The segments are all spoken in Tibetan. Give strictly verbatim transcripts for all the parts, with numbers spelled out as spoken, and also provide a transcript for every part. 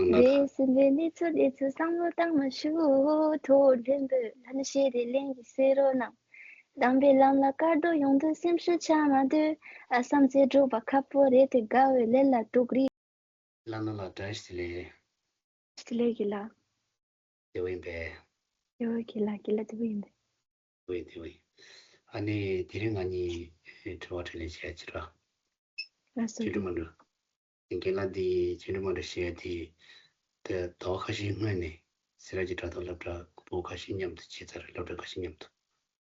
ང་རེ་སེམས་པའི་གནས་ཚུལ་འདི་ཚོ་བསམ་བློ་བཏང་མ་ཞུ། ཐོ་ལྷན་པོས་ལྷན་ཞེས་དེ་ལན་གྱི་ཟེར་རོ་ནམ། དམ་པའི་ལམ་ལ་དཀར་རྡོ་ཡོང་དུས་སེམས་ཤུགས་ཆག་མ་འདོད། ཨ་བསམ་ཚེ་སྒྲུབ་པ་ཁག་པོ་རེད་དེ་དགའ་བའི་ལས་ལ་དཀྲུག་རིགས། ལ་ནོ་ལ་བཀྲ་ཤིས་བདེ་ལེགས། བདེ་ལེགས་ཀྱི་ལ། དེ་བོ་ཡིན་པས། ཡོ་ཀྱི་ལ་ཀྱི་ལ་དེ་བོ་ཡིན་པས། དེ་བོ་ཡིན་དེ་བོ་ཡིན། ཨ་ནི་དེ་རིང་ང་གཉིས་དྲི་བ་དྲིས་ལན་བྱེད་ཡ་ཅི་ར། ལ་སོ་ཆུ་འབྲུ་མ་འགྲོ། རྒན་ལགས་འདི་ཆུ་འབྲུ་མ་འགྲོ་བཤད་ཡ་དེ། དེ་ཟླ་བ་ཁ་ཤས་སྔོན་ནས་སེ་ར་བྱེས་དྲ་ཐོག་སློབ་གྲྭ་བོད་ཁ་ཤས་མཉམ་དུ་བྱས་ཚར། སློབ་གྲྭ་ཁ་ཤས་མཉམ་དུ།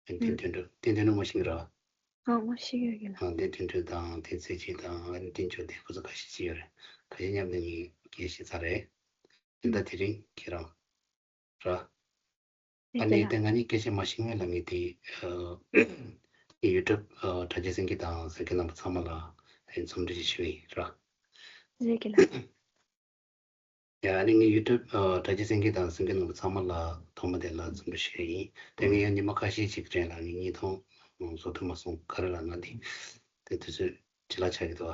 ཨ་ནི་བསྟན་དོན་གྲུབ་བསྟན་དོན་གྲུབ་མ་ཤེས་ཀྱི་ར། ཨ་ངོ་ཤེས་ཡོད་ཀྱི་ལ། ཨ་བསྟན་དོན་གྲུབ་དང་བསྟན་འཛིན་ཆོས་དང་ཨ་ནི་བསྟན་ཆོས་དེ་ཁོ་ཚོ་ཁ་ཤས་ཅིག་ཡོད་རེད། ཁ་ཤས་མཉམ་དུ་ངས་སྐད་བཤད་ཚར་རེད། ཨ་ད་དེ་རིང་ཁྱེད་རང་ར། ཨ་ནི་ད་ང་གཉིས་སྐད་ཆ་མ་ཤེས་སྔོན་ལ་ངས་དེ་ཨ་ཡུ་ཊུབ་ཨ་དྲ་རྒྱ་གསན་མཁན་དང་གཟིགས་མཁན་རྣམ་པ་ཚང་མ་ལ་ཨ་ནི་འཚམས་འདྲི་ཞིག་ཞུ་ཡིན་ར། རེད་ཀྱི་ལ། ཡ་ཨ་ནི་ངས་ཡུ་ཊུབ་ཨ་དྲ་རྒྱ་གསན་མཁན་དང་གཟིགས་མཁན་རྣམ་པ་ཚང་མ་ལ་ཐོག་མ་དེ་ལ་འཚམས་འདྲི་ཞུ་ཡིན། དེ་ངས་ཡང་ཉི་མ་ཁ་ཤས་ཅིག་རིང་ལ་ངས་བརྙན་ཐུང་བཟོ་ཐུབ་མ་སོང་། ག་རེ་ལ་ང་འདི་དེ་དུས་ཚོད་ཅི་ལ་ཆགས་ཀྱི་འདུག་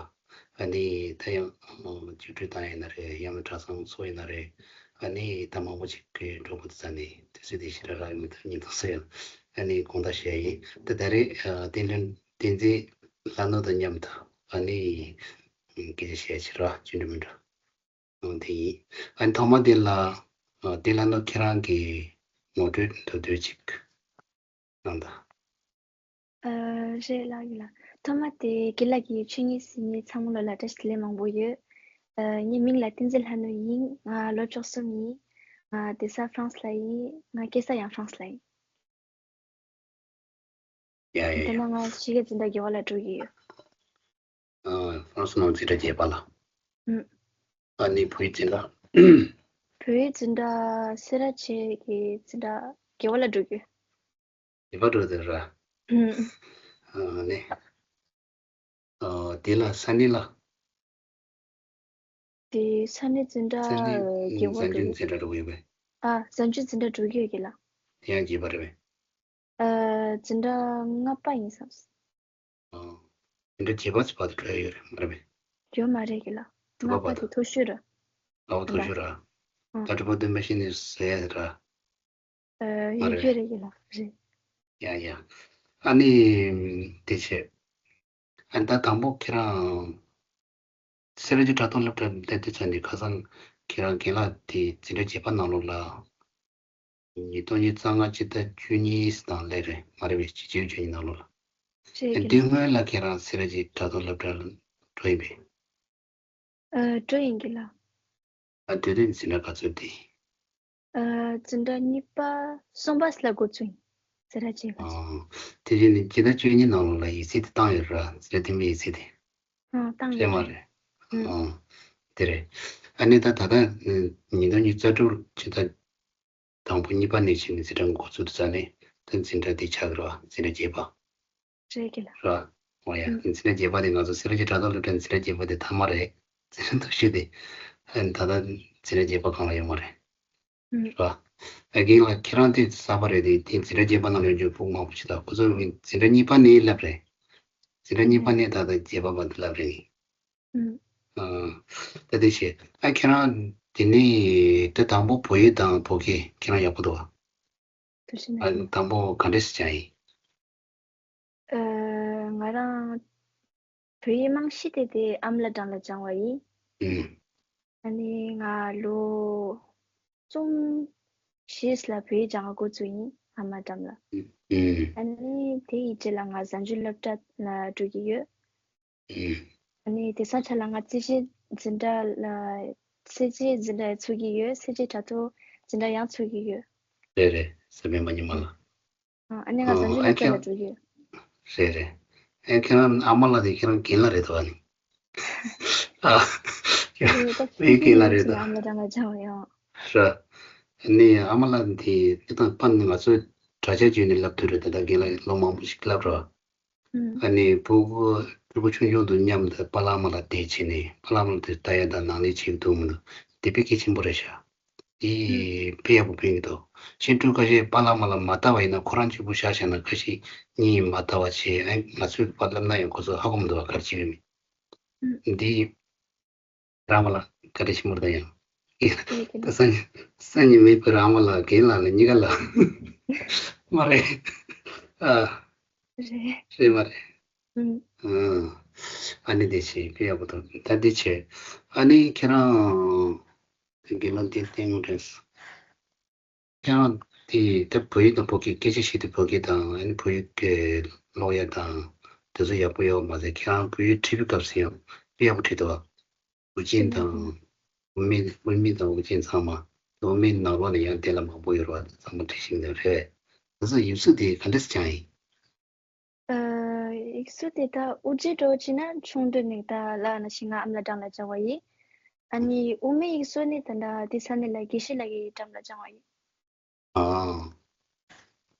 ཨ་ནི་ད་ཡང་ཨ་རྒྱུགས་སྤྲོད་བཏང་ཡིན་ན་རེད། ཡང་ན་གྲྭ་ཚང་ཚོགས་ཡིན་ན་རེད། ཨ་ནི་ད་མང་པོ་ཅིག་གི་གྲོགས་པོ་དེ་ཚོ་ནི་དུས་ཚོད་དེ་ཞེ་དྲག་རག་གི་མི་འདུག་བརྙན་ཐུང་བཟོ་ཡ་ལ། ཨ་ནི་དགོངས་དག་ཞུ་ཡ་ཡིན། ད་ད་རེས་ཨ་བསྟན་ལྷན་བསྟན་འཛིན་ལྷ་ནོར་དང་མཉམ་དུ་ཨ་ནི་སྐད་ཆ་བཤད་ཕྱིར་ར་རྒྱུགས་འགྲོ་མི་འགྲོ། ཨང་དེ་ཡིན། ཨ་ནི་ཐོག་མ་དེ་ལ་ཨ་བསྟན་ལྷ་ནོར་ཁྱེད་རང་གི་ངོ་སྤྲོད་མདོར་བསྡུས་ཅིག་གནང་དང་། ཨ་རེད་ལགས་ཀྱི་ལ། ཐོག་མ་དེ་དགེ་ལགས་ཀྱི་ཆོས་ཉིད་གཟིགས་མཁན་ཚང་མ་ལོ་ལ་བཀྲ་ཤིས་བདེ་ལེགས་མང་པོ་ཡོད། ཨ་ངའི་མིང་ལ་བསྟན་འཛིན་ལྷ་ནོར་ཡིན། ང་ལོ་བཅུ་གསུམ་ཡིན། ང་སྡོད་ས་ཧྥ་རན་སི་ལ་ཡིན། ང་སྐྱེས་ས་ཡང་ཧྥ་རན་སི་ལ་ཡིན། ཡ་ཡ་ད་ཡ། ནང་ང་ཕྱི་རྒྱལ་འཛིན་གྲྭ་དགེ་བ་ལ་འགྲོ་གི་ཡོད། ཨ་ཧྥ་རན་སི་ནང་འཛིན་གྲྭ་བརྒྱད་པ་ལ། ཨུམ། ཨ་ནི་བོད་ཡིག་འཛིན་གྲྭ། བོད་ཡིག་འཛིན་གྲྭ་སེ་ར་བྱེས་ཀྱི་འཛིན་གྲྭ་དགེ་བ་ལ་འགྲོ་གི་ཡོད། དགེ་བ་འགྲོ་དེ་ར། ཨུམ། ཨ་ནི། ཨ་དེ་ལ་ས་གནས་ལ། དེ་ས་གནས་འཛིན་གྲྭ་ས་གནས་དགེ་བ་འཛིན་གྲྭ་འགྲོ་གི་འཛིན་གྲྭ་འགྲོ་གི་ཡོད་པས། ཨ་གཟའ་མཇུག་འཛིན་གྲྭ་འགྲོ་གི་ཡོད་ཀྱི་ལ། དེ་ཡང་བརྒྱད་པ་རེད་པས། ཨ་འཛིན་གྲྭ་ལྔ་པ་ཡིན་བསམ། ཨ་འཛིན་གྲྭ་བརྒྱད་པ་ཙམ་བར་དུ་འགྲོ་ཡ་ཡོད་རེད་མ་རེད་པས། ཡོད་མ་རེད་ཀྱི་ལ། དྲུག་པ་ལྔ་པ་བར་དེ་དུ་མཐོ་ཤོས་རེད། ཨའོ་མཐོ་ཤོས་ར། ཨ་ད་དྲུག་པ་བདུན་པ་བཞི་ནས་ཟེར་ཡ་ར། ཨ་མ་ཡོད་རེད་ཀྱི་པས། རེད་ཀྱི་ལ་རེད། ཡ་ཡ། ཨ་ནི་དེ་བྱས། ཨ་ནི་ད་དང་པོ་ཁྱེད་རང་སེ་ར་བྱེས་དྲ་ཐོག་སློབ་གྲྭ་སླེབས་དུས་ཙམ་ནས་ཁ་སང་ཁྱེད་རང་རྒན་ལགས་དེ་འཛིན་གྲྭ་བརྒྱད་པ་ནང་ལོགས་ལ་ཉིས་སྟོང་ཉི་ཤུ་རྩ་ལྔ་སྤྱི་ཟླ་བཅུ་གཉིས་དང་ལས་རེད་མ་རེད་པས། སྤྱི་ཟླ་བཅུ་གཉིས་ནང་ལོགས་ལ། རེད་ཨ་ཀྱི་དེ་ལ། སྔོན་ལ་ཁྱེད་རང་སེ་ར་བྱེས་དྲ་ཐོག་སློབ་གྲྭ་ལ་འགྲོ་ཡིན་པས། ཨ་འགྲོ་ཡིན་ཀྱི་ལ། ཨ་དེ་དུས་འཛིན་གྲྭ་ག་ཚོད་དེ། ཨ་འཛིན་གྲྭ་གཉིས་པ་གསུམ་པ་ལ་འགོ་བཙུགས་ཡིན། སེ་ར་བྱེས་ལ། ཨ་དེ་བཞིན་ནི་སྤྱི་ཟླ་བཅུ་གཉིས་ནང་ལོགས་ལ་ཡིག་ཚད་དེ་བཏང་ཡོད་ར། འཛིན་གྲྭ་འཐུས་མི་ཡིག་ཚད་དེ། ཨ་བཏང་རེད་ཡོད་མ་རེད། རེད། ཨ་ཨུམ། དེ་རེད། ཨ་ནི་ད་ད་ལྟ་ཉིས་སྟོང་ཉི་ཤུ་རྩ་དྲུག་སྤྱི་ཟླ་དང་པོ་གཉིས་པ་ནས་བྱས་ནས་འཛིན་གྲྭ་འགོ་བཙུགས་དུས་ཙམ་ནས་ད་འཛིན་གྲྭ་དེ་ཆགས་ཀྱི་རེད་པ། འཛིན་གྲྭ་བརྒྱད་པ། རེད་ཀྱི་ལ། རེད་པ། འོ་ཡ། ཨུམ། འཛིན་གྲྭ་བརྒྱད་པ་དེ་ང་ཚོ་སེ་ར་བྱེས་དྲ་ཐོག་སློབ་གྲྭ་འཛིན་གྲྭ་བརྒྱད་པ་དེ་མཐའ་མ་རེད། འཛིན་གྲྭ་མཐོ་ཤོས་དེ། ཨ་ནི་ད་ལྟ་འཛིན་གྲྭ་བརྒྱད་པ་སྒང་ལ་ཡོད་མ་རེད། ཨུམ། རེད་པ། ཨ་རྒན་ལགས་ཁྱེད་རང་དེ་གསར་པ་རེད་དེ། དེ་འཛིན་གྲྭ་བརྒྱད་པ་ནང་ལ་ཡོད་རྒྱུ་ཕྲུ་གུ་མང་པོ་ཞིག་དང་ཁོ་ཚོ་འཛིན་གྲྭ་གཉིས་པ་ནས་སླེབས་རེད། འཛིན་གྲྭ་གཉིས་པ་ནས་ད་ལྟ་བརྒྱད་པ་བར་དུ་སླེབས་རེད། ཨུམ། ཨ། ད་དེ་བྱས། ཨ་ཁྱེད་རང་དེ་ནས་ད་དང་པོ་བོད་ཡིག་དང་བོད་སྐད་ཁྱེད་རང་ཡག་པོ་འདུག་ག་དུ་ཕྱིན་ན་ཨ་ཡིན། དང་པོ་ག་འདྲས་སེ་སྦྱངས་ཡིན། ཨ་ང་རང་བོད་ཡིག་རྨང་གཞི་དེ་དེ་ཨ་མ་ལགས་རང་ལ་སྦྱངས་པ་ཡིན། ཨུམ། ཨ་ནི་ང་ལོ་གསུམ་བཞི་ལ་བོད་ཡིག་སྦྱང་བ་འགོ་བཙུགས་ཡིན། ཨ་མ་འགྲམ་ལ། ཨུམ། ཨ་ནི་དེ་ཡི་རྗེས་ལ་ང་གཟའ་མཇུག་སློབ་གྲྭ་ལ་འགྲོ་གི་ཡོད། ཨུམ། ཨ་ནི་དེང་སང་ཆ་ལ་ང་སེར་བྱེས་འཛིན་གྲྭ་ལ། སེར་བྱེས་འཛིན་གྲྭ་ཚུགས་ཀྱི་ཡོད། སེར་བྱེས་དྲ་ཐོག་འཛིན་གྲྭ་ཡང་ཚུགས་ཀྱི་ཡོད། རེད་རེད། གཟའ་སྤེན་པ་ཉི་མ་ལ། ཨ་ནི་ང་གཟའ་མཇུག་ཨ་ལ་ཁྱེད་ལ་འགྲོ་གི་ཡོད། རེད་རེད། ཨ་ཁྱེད་རང་ཨ་མ་ལགས་དེ་ཁྱེད་རང་རྒན་ལགས་རེད་དོ། ཨ་ནི། ཨ། ཨེ་རྒན་ལགས་རེད་དོ། ཨ་མ་ལགས་རང་ང་སྦྱང་བ་ཡོད། ར། ཨ་ནི་ཨ་མ་ལགས་དེ་ཨེ་ད་པ་ནི་ང་ཚོའི་དྲ་རྒྱ་བརྒྱུད་ནས་ལབ་ཐུབ་རེད། ད་ལྟ་རྒན་ལགས་ལོ་མང་པོ་ཞིག་ལབ་རོགས། ཨ་ནི་ཕྲུ་གུ་ཕྲུ་གུ་ཆུང་ཆུང་དུས་མཉམ་དུ་པཱ་ལགས་ཨ་མ་ལགས་བསྡད་བྱས་ནས་པཱ་ལགས་ཨ་མ་ལགས་དེ་ལྟ་ཡ་དང་ནང་ལས་བྱེད་ཀྱི་འདུག་མི་འདུག་དེ་དཔེ་གལ་ཆེན་པོ་རེད་ཤག་དེ་དཔེ་ཡག་པོ་ཕན་གྱི་འདུག་གཞན་ཕྲུ་གུ་ཁ་ཤས་པཱ་ལགས་ཨ་མ་ལགས་མ་ལྟ་བ་ཡིན་ན་ཁོ་རང་གཅིག་པུ་བཞག་བཞག་ན་ཁ་ཤས་གཉིས་མ་ལྟ་བ་བྱས། ཨ་ང་ཚོས་ཕར་ལབ་ན་ཡང་ཁོ་ཚོ་ཧ་གོ་མི་འདུག་བ། ག་རེ་བྱེད་ཀྱི་མིན། འདི་རང་མ་ལ་བཀའ་དྲིན་ཆེན་པོ་རེད་ད། ཡང་ ད་སང་ཉིན་སང་ཉིན་མེད་པའི་རང་མ་ལ་རྒན་ལགས་ལ་གཉིས་ཀ་ལ། མ་རེད། ཨ། རེད། རེད་མ་རེད། ཨུམ། ཨ་ནི་དེ་བྱས་དཔེ་ཡག་པོ་འདུག་ད་འདི་བྱས། ཨ་ནི་ཁྱེད་རང་དགེ་སློང་དེ་བསྟེན་དགོས་རེད། ཁྱེད་རང་དེ་ད་བོད་ཡིག་དང་བོད་སྐད། སྐད་ཆ་བཤད་དུས་བོད་སྐད་དང་། ཨ་ནི་བོད་ཡིག་གི་ཀློག་ཡ་དང་དེ་ཚོ་ཡག་པོ་ཡོད་མ་ཟད། ཁྱེད་རང་བོད་ཡིག་ཁྲིད་པའི་སྐབས་སུ་ཡང་དཔེ་ཡག་པོ་ཁྲིད་འདུག་དབུ་ཅན་དང་། དབུ་མེད། དབུ་མེད་དང་དབུ་ཅན་ཚང་མ། དབུ་མེད་ནང་ལོགས་ནས་ཡང་དེ་ལ་མང་པོ་ཡོད་རེད་པ། ཚང་མ་འབྲི་ཤེས་ཀྱི་རེད། དེ་ཚོ་ཡིག་གཟུགས་དེ་ག་འདྲས་སྦྱངས་ཡིན། ཨ། ཡིག་གཟུགས་དེ་ད་དབུ་འབྱེད་འདྲ་བོ་བྱས་ན་ཆུང་དུས་ནས། ད་ལབ་ན་ཞིག་ང་ཨ་མ་ལགས་འགྲམ་ལ་སྦྱངས་པ་ཡིན། ཨ་ནི་དབུ་མེད་ཡིག་གཟུགས་ནི་ད་ལྟ་དེ་ས་ནས་ལ་དགེ་བཤེས་ལགས་ཀྱི་འགྲམ་ལ་སྦྱངས་པ་ཡིན། ཨ།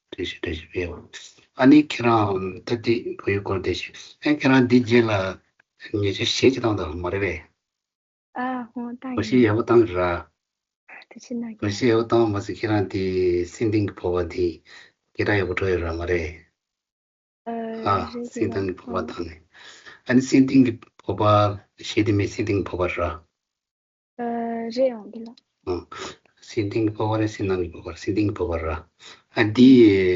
བཀྲ་ཤིས་བཀྲ་ཤིས་པས། ཨ་ནི་ཁྱེད་རང་ད་ལྟ་བོད་ཡིག་སྐོར་དེ་བཤད། ཨ། ཁྱེད་རང་འདི་རྗེས་ལ་ཉེ་ཆར་གཞས་ཅིག་བཏང་འདུག་མ་རེད་པས། ཨ། ཧོ། བཏང་། གོ་ཤེས་ཡིན། ཡག་པོ་བཏང་ར། ཐུགས་རྗེ་གནང་། གོ་ཤེས་ཡག་པོ་བཏང་བ་མ་ཟད། ཁྱེད་རང་དེ་སེམས་གཏིང་གི་བོར་བ་དེ་སྐད་གྲགས་ཡག་པོ་འགྲོ་ཡོད་ར། མ་རེད། ཨ། ཨ། རེད་ཀྱི་སེམས་ལགས། གཏིང་གི་བོར་བ་ཨ། བཏང་ནས། ཨ་ནི་སེམས་གཏིང་གི་བོར་བ། གཞས་དེ་མིང་སེམས་གཏིང་གི་བོར་བ་ར། ཨ། རེད་ཡོང་གི་ལགས། ཨ། སེམས་གཏིང་གི་བོར་བ་རེད། སེམས་ནང་གི་བོར་བ་རེད། སེམས་གཏིང་གི་བོར་བ་ར། ཨ། འདི་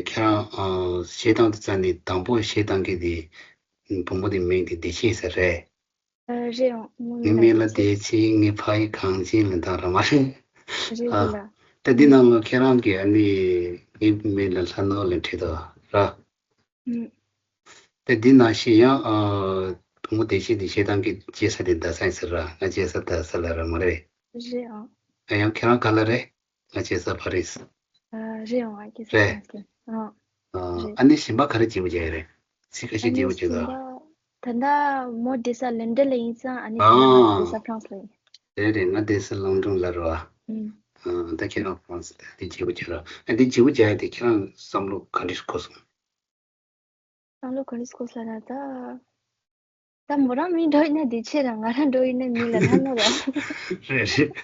ཁྱེད་རང་ཨ་གཞས་བཏང་དུས་ཙམ་ནས་དང་པོ་གཞས་བཏང་མཁན་དེ་བུ་མོ་དེ་མིང་དེ་བདེ་ཆེན་ཟེར་རེད། ཨ། རེད་ཡོང་། ངའི་མིང་ལ་བདེ་ཆེན། ངའི་ཕ་ཡུལ་གངས་ཅན་ལ་བཏང་ར། མ་རེད། རེད་ཨ། ཀྱི་ལགས། ད་འདི་ནང་ལ་ཁྱེད་རང་གིས་ཨ་ནི་ངའི་མིང་ལ་ལྷ་ནོར་ལ་བྲིས་འདུག་ར། ཨུམ། ད་འདི་ནང་བཞིན་ཡང་ཨ་བུ་མོ་བདེ་ཆེན་དེ་གཞས་བཏང་གི་སྐྱེས་ས་དེ་རྡ་ས་ཡིན་ཟེར་ར། ང་སྐྱེས་ས་རྡ་ས་ལ་ར། མ་རེད། རེད་ཨང་། ཨ། ཡང་ཁྱེད་རང་ག་ལ་རེད། ང་སྐྱེས་ས་ཕ་རི་སི། ཨ། རེད་ཨང་། ཨ། སྐྱེས་ས་རེད། ཕ་རི་སི། ཨ། ཨ། རེད། ཨ་ནི་གཞན་པ་ག་རེ་བརྗེ་པོ་བརྒྱབ་ཡོད་རེད། ཚིག་ཁ་ཤས་ཨ་བརྗེ་ནི་པོ་བརྒྱབ་གཞན་འདུག་པ། ད་ལྟ་མོ་བསྡད་ས་ལན་ཌན་ལ་ཡིན་ཙང་། ཨ་ནི་ཨ། ཁྱེད་རང་བསྡད་ས་ཕ་རན་སི་ལ་ཡིན། རེད་རེད། ང་བསྡད་ས་ལོན་ཌོན་ལ་རེད་པ། ཨུམ། ཨ། ད་ཁྱེད་རང་ཕ་རན་སི་ལ་དེ་བརྗེ་པོ་བརྒྱབ་ར། ཨ། དེ་བརྗེ་པོ་བརྒྱབ་ཡ་དེ་ཁྱེད་རང་བསམ་བློ་ག་འདྲས་འཁོར་སོང་། བསམ་བློ་ག་འདྲས་འཁོར་སོང་ལབ་ན། ད་ད་མོ་རང་མིང་འགྲོ་ཡིན་ན་བདེ་ཆེན་ར། ང་རང་འགྲོ་ཡིན་ན་མིང་ལ་ལྷ་ནོར་ར། རེད་རེད།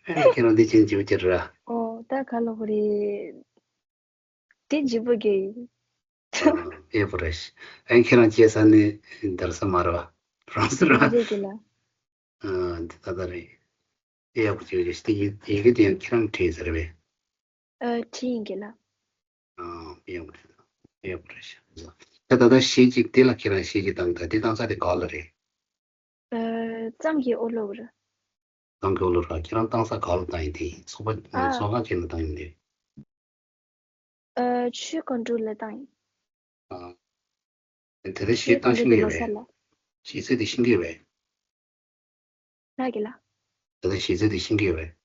ཨ་ནི་ཁྱེད་རང་བདེ་ཆེན་བརྗེ་པོ་བརྒྱབ་ར། ཨོ། ད་ག་ལབ་དགོས་རེད། དེ་བརྗེ་པོ་བརྒྱབ་ཡིན། ཨ། ཨེ་པོ་རེད། ཨ་ནི་ཁྱེད་རང་སྐྱེས་ས་ནི་རྡ་ས་མ་རེད་པ། ཕ་རན་སི་ར། རེད་ཀྱི་ལགས། ཨ། འདི་ད་ལྟ་རེད། ཨེ། ཡག་པོ་བྱས་བྱས། དེ་ཡི་ཡི་གེ་དེ་ཡང་ཁྱེད་རང་བྲིས་ཟེར་བས། ཨ། བྲིས་ཡིན་གྱི་ལགས། ཨ། ཡག་པོ་རེད། ཡག་པོ་རེད་ཤག་ད་ད་ལྟ་གཞས་གཅིག་དེ་ལ་ཁྱེད་རང་གཞས་གཅིག་བཏང་། ད་དེ་བཏང་ས་དེ་ག་ལ་རེད། ཨ། གཙང་གི་ཨོ་ལོ་ར། གཙང་གི་ཨོ་ལོ་ར། ཁྱེད་རང་བཏང་ས་ག་ལ་བཏང་ཡིན་དེ། ཚོགས་པ། ཨ། ཚོགས་ཁང་ཁྱེད་ལ་བཏང་ཡིན་དེ། ཨ། ཆུ་ཀོང་ཀྲུག་ལ་བཏང་ཡིན། ཨ། དེ་ལྟར་གཞས་བཏང་ཤེས་ཀྱི་ཡོད་པས། གཞས་ཚིག་དེ་ཤེས་ཀྱི་ཡོད་པས། ལགས་ཀྱི་ལགས། དེ་ལྟར་གཞས་ཚིག་དེ་ཤེས་ཀྱི་ཡོད་པས།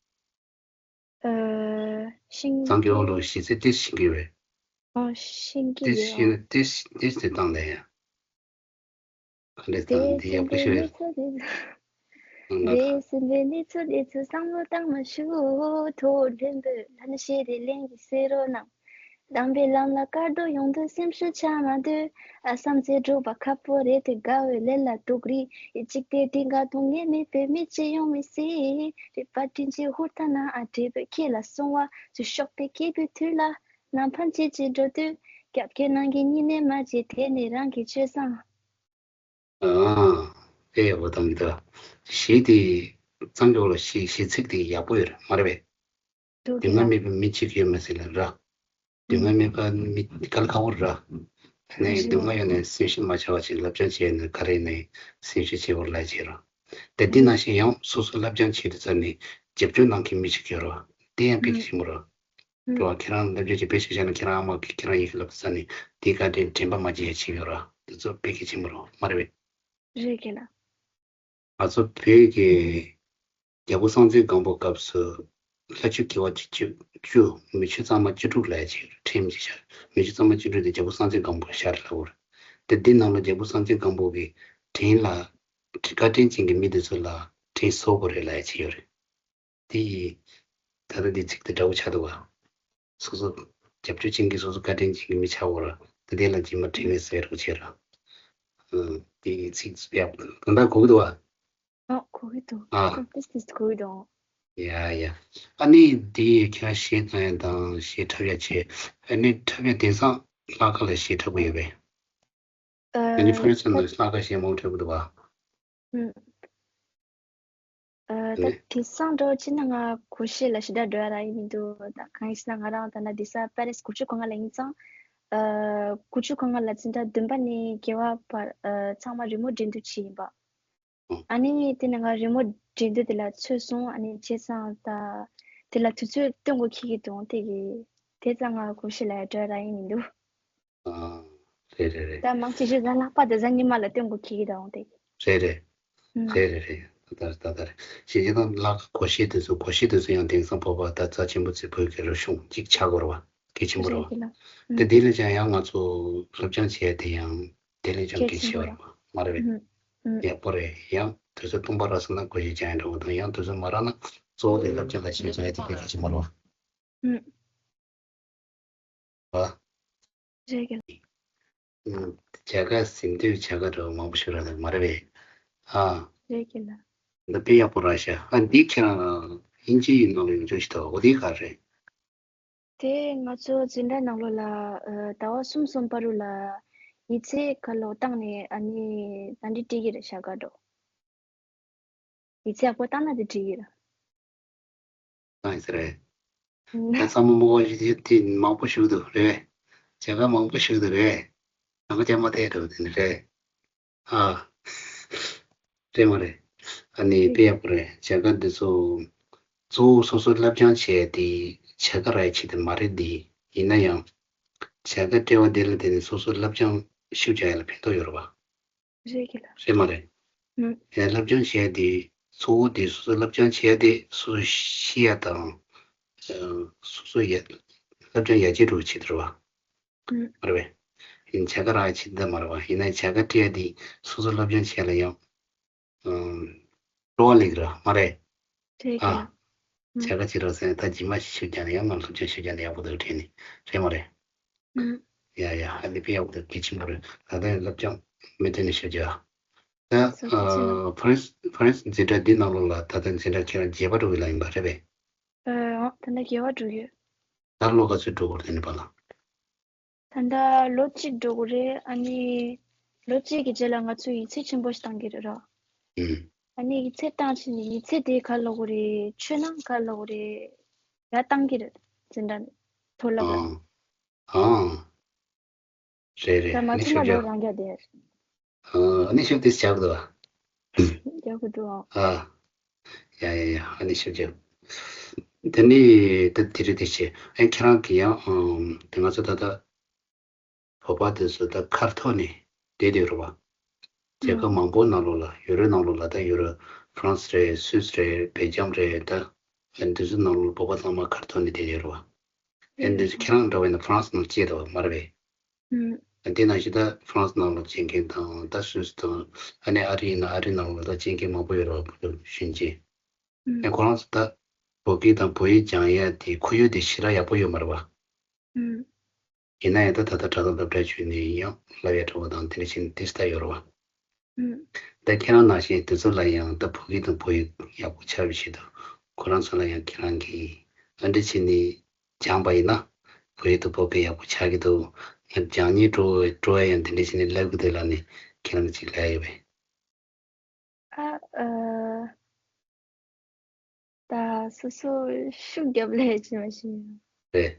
ཨ། ཤེས་ཀྱི། གཙང་གི་ཨོ་ལོ་གཞས་ཚིག་དེ་ཤེས་ཀྱི་ཡོད་པས། ཨོ། ཤེས་ཀྱི་དེ་ཡོད། ཤེས་ན་དེ་དེ་དེ་བཏང་ལས་ཡ། ག་འདྲས་དང་འདི་ཡག་པོ་ཞིག་རེད། ཨང་། ལགས། དེ་སྲིད་པའི་གནས་ཚུལ་དེ་ཚོ་བསམ་བློ་བཏང་མ་ཞུ། ཐོག་ལྷན་པོས་ལྷན་ཞེས་དེ་ལན་གྱིས་གསོལ་རོགས་གནང་། དམ་པའི་ལམ་ལ་དཀའ་སྡུག་ཡོང་དུས་སེམས་ཤུགས་ཆག་མ་སྡོད། ཨ། བསམ་ཚེ་སྒྲུབ་པ་ཁག་པོ་རེད་དེ། དགའ་བའི་ལས་ལ་འགྲོ་གི་རེད། ཡིད་གཅིག་དེ་དྲིན་ག་དུང་ངེས་མེད་པའི་མི་ཅི་ཡོང་མི་སྲིད། རིག་པ་དྲིན་ཅན་ཧུར་ཐག་གནང་། ཨ། འབྲས་བུ་ཁྱེད་ལ་སོང་བ་ཚུར་ཤོག་དེ། སྐྱེས་བུའི་དུས་ལ་ནམ་ཕན་ཆད་ཅིག་འགྲོ་དུས། རྒྱབ་ཁའི་ནང་གི་སྙིང་ནད་མ་བྱེད། དེ་ནི་རང་གི་སྤྱོད་བཟང་། ཨ། ཨེ། ཡག་པོ་བཏང་གི་འདུག་གཞས་དེ་གཙང་ཀྱོག་ལ་གཞས་གཞས་ཚིག་དེ་ཡག་པོ་ཡོད་རེད། མ་རེད་པས། འདུག་སྡུག་བསྔལ་མེད་པའི་མི་གཅིག་ཡོད་མ་ཟེར་ལ་ར། སྡུག་བསྔལ་མེད་པ་མི་དཀའ་ལས་ཁག་པོ་ར། ནས་སྡུག་བསྔལ་ཡོད་ནས་སེམས་ཤུགས་མ་ཆག་པ་ཅིག་བསླབ་སྦྱོང་བྱས་ནས། ག་རེ་ནས་སེམས་ཤུགས་ཆེ་བོར་ལས་བྱེད་ར། དེ་འདི་ནང་བཞིན་ཡང་སོ་སོ་བསླབ་སྦྱོང་བྱེད་དུས་ཙམ་ནས་རྒྱབ་སྐྱོར་གནང་མཁན་མི་གཅིག་ཡོད་ར། དེ་ཡང་དཔེ་གལ་ཆེན་པོ་ར། ཨུམ། ཁྱོད་ཁྱེད་རང་ལབ་རྒྱུ་ཅིག་དཔེ་ཞིག་བཞག་ན། ཁྱེད་རང་ཨ་མ་གིས་ཁྱེད་རང་ཡི་གེ་ལབ་ས་ནས་དེའི་བཀའ་དྲིན་དྲན་པ་མ་བརྗེད་ཡ་ཅིག་ཡོད་ར། དེ་ཚོ་དཔེ་གལ་ཆེན་པོ་རེད། མ་རེད་པས། རེད་ཀྱི་ལགས། ང་ཚོ་བོད་ཀྱི་རྒྱལ་པོ་སྲོང་བཙན་སྒམ་པོ་སྐབས་སུ་ལྷ་ཆོས་དགེ་བ་བཅུ་བཅུ། མི་ཆོས་གཙང་མ་བཅུ་དྲུག་ལབ་ཡ་ཅིག་ཡོད་ར། ཁྲིམས་ཅིག་ཤར། མི་ཆོས་གཙང་མ་བཅུ་དྲུག་དེ་རྒྱལ་པོ་སྲོང་བཙན་སྒམ་པོ་ཤར་ལབ་དགོས་རེད། དེ་འདི་ནང་ལ་རྒྱལ་པོ་སྲོང་བཙན་སྒམ་པོ་གི་དྲིན་ལ། བཀའ་དྲིན་ཅན་གྱི་མི་དེ་ཚོ་ལ་དྲིན་གཟོ་དགོས་རེད་ལབ་ཡ་ཅིག་ཡོད་རེད། དེ་ཡིས་ད་ལྟ་འདི་ཚིག་དེ་འདྲ་བོ་ཆགས་འདུག་ག་སོ་སོ་རྒྱབ་སྐྱོར་ཅན་གྱི། སོ་སོ་བཀའ་དྲིན་ཅན་གྱི་མི་ཆགས་དགོས་ར། ད་དེ་ལ་རྗེས་མ་དྲིན་ལན་གཟོ་རོགས་བྱེད་ར། ཨ། དེ་ཡིས་ཚིག་ཡག་པོ་ད་ལྟ་གོ་གི་འདུག་ག་ཨ། གོ་གི་འདུག་ཨ། ཏིག་ཏིག་གོ་གི་འདུག་ཡ་ཡ། ཨ་ནི་དེ་ཡིས་ཁྱེད་རང་གཞས་བཏང་ཡ་དང་གཞས་འཁྲབ་ཡ་བྱས། ཨ་ནི་འཁྲབ་ཡ་དེང་སང་ལྷག་དཀར་ལ་གཞས་འཁྲབ་གི་ཡོད་པས། ཨ། ཨ་ནི་ཕ་རན་སི་ནང་ལྷག་དཀར་གཞས་མང་འཁྲབ་གི་འདུག་ག་ཨུམ། ཨ། ད་ནས། དེང་སང་འགྲོ་ཕྱིན་ན་ང་གོ་ཤེས་ལ་ཞེ་དྲག་འགྲོ་ཡ་རག་ཡིན་མི་འདུག་ད་གང་ཡིན་ཟེར་ན་ང་རང་ད་ན་དེང་སང་པེ་རིས་དགུ་བཅུ་གོ་ལྔ་ལ་ཡིན་ཙང་། ཨ། དགུ་བཅུ་གོ་ལྔ་ལ་འཛིན་གྲྭ་བདུན་པ་ནས་བརྒྱད་པ་བར་ཨ། ཚང་མ་རི་མོ་འགྲན་བསྡུར་བྱས་ཡིན་པ། ཨ་ནི་དེ་ནས་ང་རི་མོ་འགྲན་བསྡུར་དེ་ལ་ཚུད་སོང་། ཨ་ནི་བྱས་ཙང་ད་དེ་ལ་དུས་ཚོད་སྟོན་དགོས་ཁེལ་གྱི་འདུག་དེ་གི་དེ་ཙང་ང་གོ་ཤེས་ལ་འགྲོ་རག་ཡིན་མི་འདུག་ཨ། རེད་རེད་རེད། ད་མང་ཆེ་ཤོས་གཟའ་ལྷག་པ་དང་གཟའ་ཉི་མ་ལ་སྟོན་དགོས་ཁེལ་གྱི་འདུག་དེ་གི། རེད་རེད། ཨུམ། རེད་རེད་རེད། ད་ལྟ་རེད། ད་ལྟ་རེད། ཞེས་བྱས་ཙང་ལྷག་གོ་ཤེས་དེ་ཚོ་གོ་ཤེས་དེ་ཚོ་ཡང་དེང་སང་བོད་པ་ད་རྩ་ཆེན་པོ་ཚོའི་བོད་ཀྱི་རིག་གཞུང་གཅིག་ཆགས་དགོས་རེད་བ། གལ་ཆེན་པོ་རེད་རེད་བ། ཀྱི་ལ། ཨུམ། དེ་དེ་ལས་ཀྱང་ཡང་ང་ཚོ་སློབ་སྦྱོང་བྱས་དེ་ཡང་དེ་ལས་ཀྱང་གལ་གལ་ཆེན་ཆེ་བ་པོ་རེད་རེད་བ། མ་རེད་པས། ཨུམ། ཨུམ། ཡག་པོ་རེད། ཡང་དུས་ཚོད་སྟོང་པ་རག་སོང་ན་གོ་ཤེས་ཀྱང་ཡང་འགྲོ་གི་འདུག་ཡང་དུས་ཚོད་མ་རག་ན་གཙོ་བོ་དེ་སློབ་སྦྱོང་ལ་ཤེས་བྱ་ཡ་དེ་གལ་ཆེན་པོ་རེད་བ། ཨུམ། བ། རེད་ཀྱི་ལ། ཨུམ། བྱ་དགའ་ཟིན་དུས་བྱ་དགའ་འདྲ་བོ་མང་པོ་ཞིག་རག་ལ་མ་རེད་པས། ཨ། རེད་ཀྱི་ལ། འདི་དཔེ་ཡག་པོ་རག་ཤག་ཨ། འདི་ཁྱེད་རང་དབྱིན་ཇིའི་ནང་ལ་ཡོང་ཆོག་ཞིག་འདུག་འོ་དེ་ག་རེད། དེ་ང་ཚོ་འཛིན་གྲྭ་ནང་ལོགས་ལ་ཨ། ཟླ་བ་གསུམ་གསུམ་བར་དུ་ལ་ཡིག་ཚད་ག་ལོག་བཏང་ནས་ཨ་ནི་ད་འདི་སྤྲད་ཀྱི་རེད་བྱ་དགའ་འདྲ་བོ། ཡིག་ཚད་ཡག་པོ་བཏང་ན་དེ་འགྲིག་གི་རེད། བཏང་ཡིན་ས་རེད། ད་ཚང་མ་མོ་ཞིག་དེ་མང་པོ་ཞུགས་འདུག་རེད། བྱ་དགའ་མང་པོ་ཞུགས་འདུག་རེད། ལམ་ཁ་རྒྱ་མ་ཐད་འགྲོ་དེ་ནི་རེད། ཨ། རེད་མ་རེད། ཨ་ནི་དཔེ་ཡག་པོ་རེད། བྱ་དགའ་འདི་ཚོ་གཙོ་བོ་སོ་སོ་སློབ་སྦྱོང་བྱས་ཏེ་བྱ་དགའ་རག་ཡ་ཆེད་དུ་མ་རེད་འདི། ཡིན་ན་ཡང་བྱ་དགའ་སྤྲད་པ་འདི་ལ་བརྟེན་ནས་སོ་སོ་སློབ་སྦྱོང་ཤུགས་རྒྱག་ཡ་ལ་ཕན་ཐོགས་ཡོད་རེད་བ། རེད་ཀྱི་ལ། རེད་མ་རེད། ཨུམ། ཡང་སློབ་སྦྱོང་བྱས་ཏེ་གཙོ་བོ་དེ་སོ་སོ་སློབ་སྦྱོང་བྱས་ཏེ་སོ་སོ་ཤེས་ཡ་དང་། ཨ། སོ་སོ་ཡ་སློབ་སྦྱོང་ཡར་རྒྱས་འགྲོ་བའི་ཆེད་དུ་རེད་བ། ཨུམ། མ་རེད་པས། ཡིན་བྱ་དགའ་རག་ཡ་ཆེད་དུ་མ་རེད་བ། ཡིན་ན་བྱ་དགའ་སྤྲད་ཡ་དེ་སོ་སོ་སློབ་སྦྱོང་བྱས་ལ་ཡང་། ཨ། སྤྲོ་བ་སླེབས་ཀྱི་རེད་མ་རེད། རེད་ཨ། ཀྱི་ལ། ཨུམ། བྱ་དགའ་ཅིག་རག་སོང་ད་རྗེས་མ་ཞིག་ཤུགས་རྒྱག་ན་ཡང་ང་སློབ་སྦྱོང་ཤུགས་རྒྱག་ན་ཡག་པོ་འདུག་དྲན་ནས་རེད་མ་རེད། ཨུམ། ཡ་ཡ་ཨ་ནི་དཔེ་ཡག་པོ་འདུག་གལ་ཆེན་པོ་རེད། ད་ལྟ་ཡང་སློབ་སྦྱོང་མུ་མཐུད་ནས་ཤུགས་རྒྱག་ད། སོ་སོ་ཨ། ཕ་རན་སི་ཕ་རན་སི་འཛིན་གྲྭ་འདི་ནང་ལོགས་ལ་ད་ལྟ་འཛིན་གྲྭ་ཁྱེད་རང་བརྒྱད་པ་འགྲོ་གི་ལ་ཡིན་པ་རེད་པས། ཨ། ད་ལྟ་བརྒྱད་པ་འགྲོ་གི་ཡོད། ད་ལོ་ག་ཚོད་འགྲོ་དགོས་རེད་དེ་ནི་པ་ལ། ད་ལྟ་ལོ་གཅིག་འགྲོ་དགོས་རེད། ཨ་ནི་ལོ་གཅིག་གི་རྗེས་ལ་ང་ཚོས་ཡིག་ཚད་ཆེན་པོ་ཞིག་བཏང་གི་རེད་ར། ཨུམ། ཨ་ནི་ཡིག་ཚད་བཏང་ཕྱིན་ནས་ཡིག་ཚད་དེ་ག་ལོག་གི་རེད། ཆོད་ན་ག་ལོག་གི་རེད། ཡར་བཏང་གི་རེད། འཛིན་གྲྭ་མཐོ་སློབ་ལ། ཨང་། ཨང་། རེད་རེད། ད་མ་ཨ་ནི་ཚད་ན་ཤུགས་ལོ་རྒྱག་རང་རྒྱག་དེ། ཨ་ནི་ཤུགས་དེ་བྱ་དགོས་པ། རྒྱག་དགོས་འདུག་ཨང་། ཨ། ཡ་ཡ་ཡ་ཨ་ནི་ཤུགས་རྒྱག་དེ་ནི་ད་དེ་རེད་དེ་བྱས། ཨ་ཁྱེད་རང་གི་ཡང་ཨང་དེ་ང་ཚོ་ད་ལྟ་བོད་པ་དེ་ཚོ་ད་ཁ་ཐོར་ནས་བསྡད་བསྡད་རེད་བ། རྒྱལ་ཁབ་ཨང་། མང་པོ་ནང་ལོགས་ལ་ཡུ་རོབ་ནང་ལོགས་ལ་ད་ཡུ་རོབ་ཧྥ་རན་སི་རེད། སུད་སི་རེད། སྦེལ་ཇམ་རེད། ད་ཨ་འདི་ཚོ་ནང་ལོགས་བོད་པ་ཚང་མ་ཁ་ཐོར་ནས་བསྡད་བསྡད་རེད་བ། ཨེ་འདི་ཚོ་ཁྱེད་རང་འདྲ་བས་ན་ཧྥ་རན་སི་ནང་སྐྱེས་འདུག་མ་རེད་པས། ཨུམ། དེ་ནང་བཞིན་ད་ཧྥ་རན་སི་ནང་ལ་སྐྱེས་མཁན་དང་ད་སུད་སི་དང་ཨ་ནི་ཨ་རི་ཡིན་ན་ཨ་རི་ནང་ལ་ད་སྐྱེས་མཁན་མང་པོ་ཡོད་རེད་བ། བོད་གཞོན་སྐྱེས། ཨུམ། ཨེ་ཁོ་རང་ཚོ་ད་བོད་སྐད་དང་བོད་ཡིག་སྦྱང་ཡ་དེ་ཁོར་ཡུག་དེ་ཞེ་དྲག་ཡག་པོ་ཡོད་མ་རེད་བ། ཨུམ། ཡིན་ན་ཡང་ད་ད་ལྟ་དྲ་ཐོག་སློབ་གྲྭ་བྱོན་ནས་ཡང་བསླབ་ཡ་འདྲ་བོ་དང་དེ་འདྲ་བྱས་ནས་དེ་ལྟ་ཡོད་རེད་བ། ཨུམ། ད་ཁྱེད་རང་ནང་བཞིན་དེ་ཚོ་ལ་ཡང་ད་བོད་སྐད་དང་བོད་ཡིག་ཡག་པོ་ཆགས་པའི་ཆེད་དུ་ཁོ་རང་ཚོ་ལ་ཡང་ཁྱེད་རང་གིས་ཨ་འདྲ་བྱས་ནས་སྦྱངས་པ་ཡིན་ན་བོད་ཡིག་དང་བོད་སྐད་ཡག་པོ་ཆགས་ཀྱི་འདུག་ཡང་སྦྱང་སྙིང་བྲོ་བའི་བྲོ་བ་ཡང་དེ་འདྲ་བྱས་ནས་བསླབ་ཀྱི་འདུག་ལབ་ནས་ཁྱེད་རང་གིས་ཅིག་ལབ་ཡ་ཡོད་པས། ཨ། ཨ། ད་སོ་སོ་ཤུགས་རྒྱབ་ལས་ཅི་མ་ཤེས། རེད།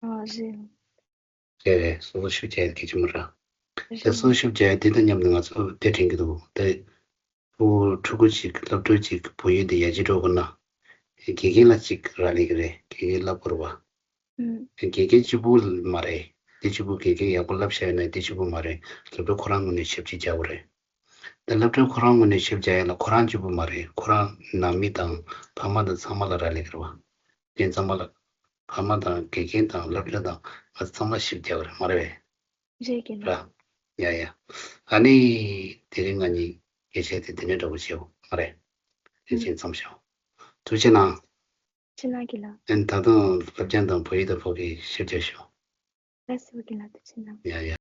ཨ་རེད། རེད་རེད། སོ་སོ་ཤུགས་རྒྱག་ཡ་གལ་ཆེན་པོ་རེད། རེད། ད་སོ་སོ་ཤུགས་རྒྱག་ཡ་དེ་དང་མཉམ་དུ་ང་ཚོ་དེ་དྲན་གྱི་འདུག་ད་ཕྲུ་གུ་ཕྲུ་གུ་གཅིག་སློབ་ཕྲུག་གཅིག་བོད་ཡིག་དེ་ཡར་རྒྱས་འགྲོ་དགོས་ན་དགེ་རྒན་ལ་གཅིག་རག་ལས་ཀྱི་རེད། དགེ་རྒན་བསླབ་དགོས་རེད་བ། ཨུམ། དགེ་རྒན་གཅིག་པུ་མ་རེད། དེ་གཅིག་པུ་དགེ་རྒན་ཡག་པོ་བསླབ་བཞག་ཡོད་ན་དེ་གཅིག་པུ་མ་རེད། སློབ་ཕྲུག་ཁོ་རང་ངོས་ནས་ཞབས་ཕྱི་རྒྱག་དགོས་རེད། ད་སློབ་ཕྲུག་ཁོ་རང་ངོས་ནས་ཞབས་རྒྱག་ཡ་ལ་ཁོ་རང་གཅིག་པུ་མ་རེད། ཁོ་རང་ནང་མི་དང་ཕ་མ་དང་ཚང་མ་ལ་རག་ལས་ཀྱི་རེད་བ། དེ་ཚང་མ་ལ་ཕ་མ་དང་དགེ་རྒན་དང་སློབ་ཕྲུག་དང་ང་ཚོ་ཚང་མ་ཞབས་རྒྱག་གི་རེད་མ་རེད་པས། རེད་ཀྱི་ལ། ར། ཡ་ཡ། ཨ་ནི་དེ་རིང་ང་གཉིས་སྐད་ཆ་དེ་དེ་ནས་འདྲ་པོ་བྱེད་འོ་མ་རེད། དེ་ཨུམ། ཕྱིན་མཚམས་བྱའོ། ཐུགས་རྗེ་གནང་། ཕྱི་ནང་གི་ལ། ཨན་ད་དུང་སློབ་སྦྱོང་དང་བོད་ཡིག་དང་བོད་སྐད་ཞིབ་ཆ་ཞུ། ལགས་སོ་གི་ལ་ཐུགས་རྗེ་གནང་། ཡ་ཡ།